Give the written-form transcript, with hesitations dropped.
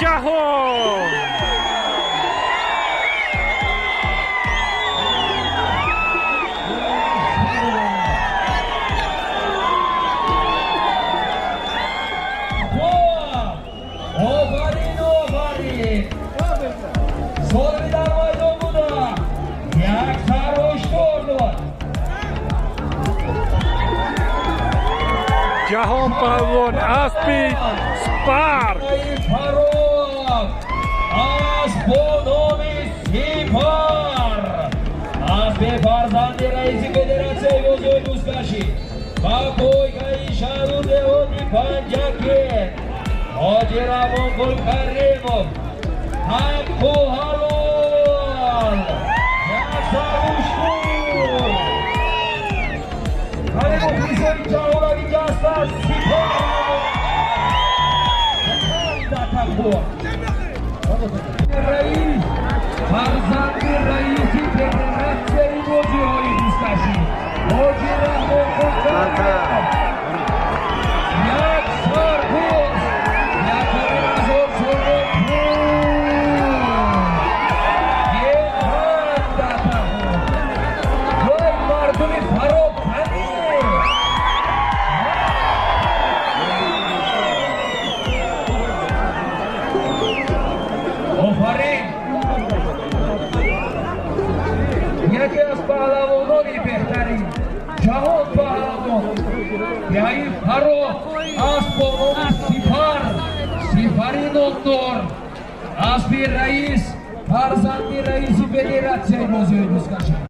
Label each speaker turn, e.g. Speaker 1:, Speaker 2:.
Speaker 1: Ҷаҳон!
Speaker 2: Офарин, офарин! Соҳиби дар майдон буда як сароштор дод.
Speaker 1: Ҷаҳон паҳлавон, аспи Спарк.
Speaker 2: Фарох, асп бо номи Сипар, аспи фарзанди раиси федератсияи бозиҳои бузкашӣ ба пойгаи шаҳру деҳоти Панҷакент, Ҳоҷи Раҳмонқул Каримов. Ҳаққу ҳалол, як саруштур. Ҳали мухлисони ҷаҳонавӣ ҷастанд. Сипар раис, фарзанди раиси федератсияи бозиҳои бузкашӣ, Ҳоҷи Раҳмонқул Каримов, як сарбоз, 1000 сомон пул. Вай, мардуми Фароб, ҳамин! Офарин! Яке аз паҳлавонони беҳтарин, Ҷаҳон паҳлавон, деҳаи Фаро, асп бо номи Сипар, Сипари номдор, аспи раис, фарзанди раиси федератсияи бозиҳои бузкашӣ.